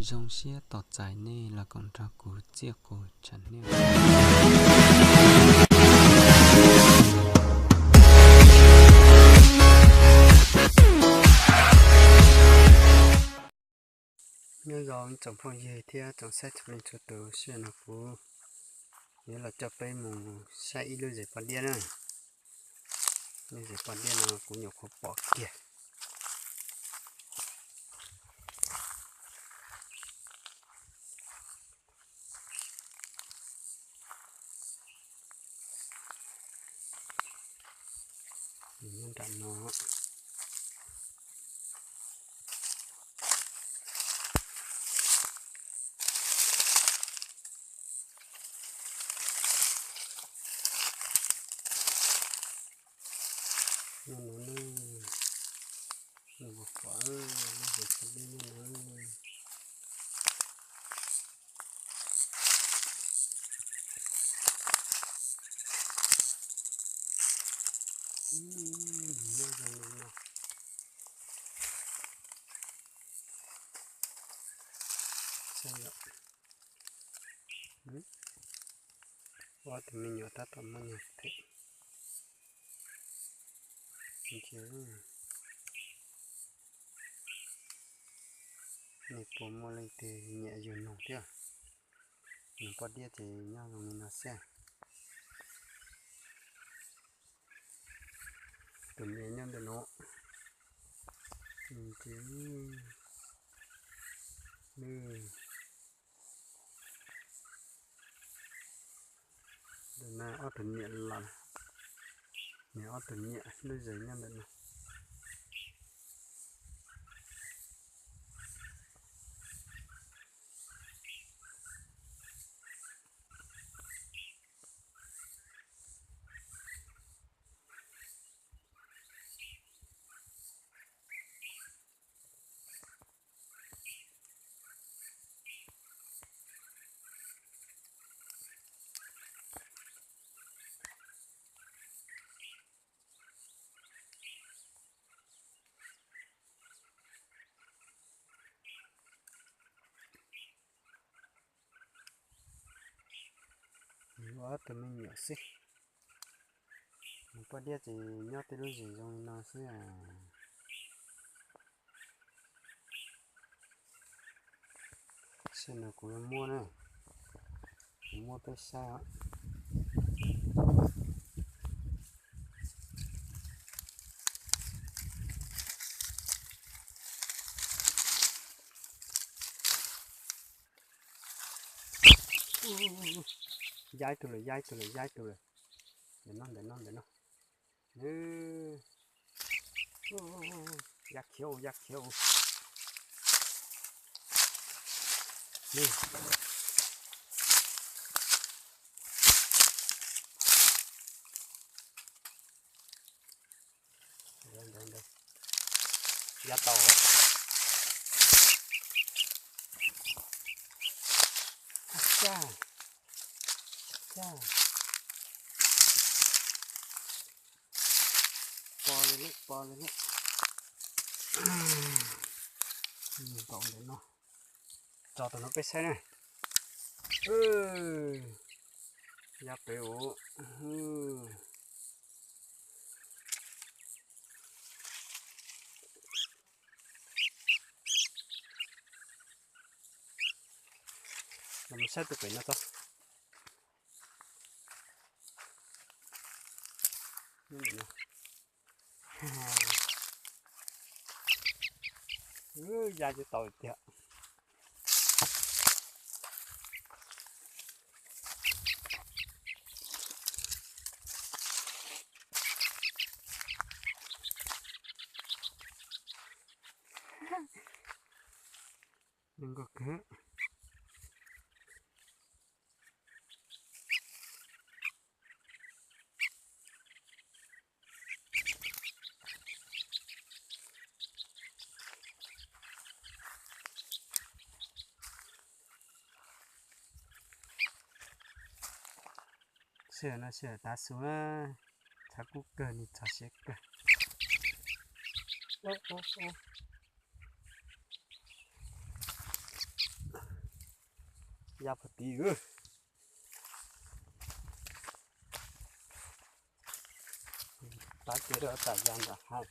Zoo siab tos txais nej los koom nrog kuv Txiaj Qus channel. Nyob zoo tsoom phooj ywg thiab tsoom saib txhua leej txhua tus, sij hawm no kuv yuav los coj peb mus saib ib lub zes poj diab na. Lub zes poj diab no kuv nyuam qhuav pom kiag. Nyob nram no. Nyob no na, nws pom lub zes poj diab nyob no. Nyob zoo li no. Saib yom. Ob tug me nyuam tab tom muaj nyuag them. Nws puas muaj leej twg nyiam yug noog thiab? Noog poj diab ces nyob zoo li no xwb. Tus niam nyob ntawm no. Ces, ntawm no ob tug niam lawm. Nws ob tug niam lub zes nyob ntawm no. Nws ua ob tug me nyuam xwb. Nws poj diab ces nyob tej lub zes zoo li no xwb. Sij hawm no kuv yuav muab na, kuv muab peb saib os. Ya ib tug lawm, ya ib tug lawm, ya ib tug lawm. Ntawm no, ntawm no, ntawm no. Ya khiav, ya khiav. Ya tau. Pos li lawm, pos li lawm. Nkaum ntawm no. Tso tus no peb saib na. Ya pem ub. Los mus saib tus pem no tso. Ya tsis tau tiag. Zoo nkauj kawg. Sij hawm no sij hawm tav su, tshav kub kawg, nws txog siab kawg. Ya pha tiv, tab kev rau tam ya ntawm hav.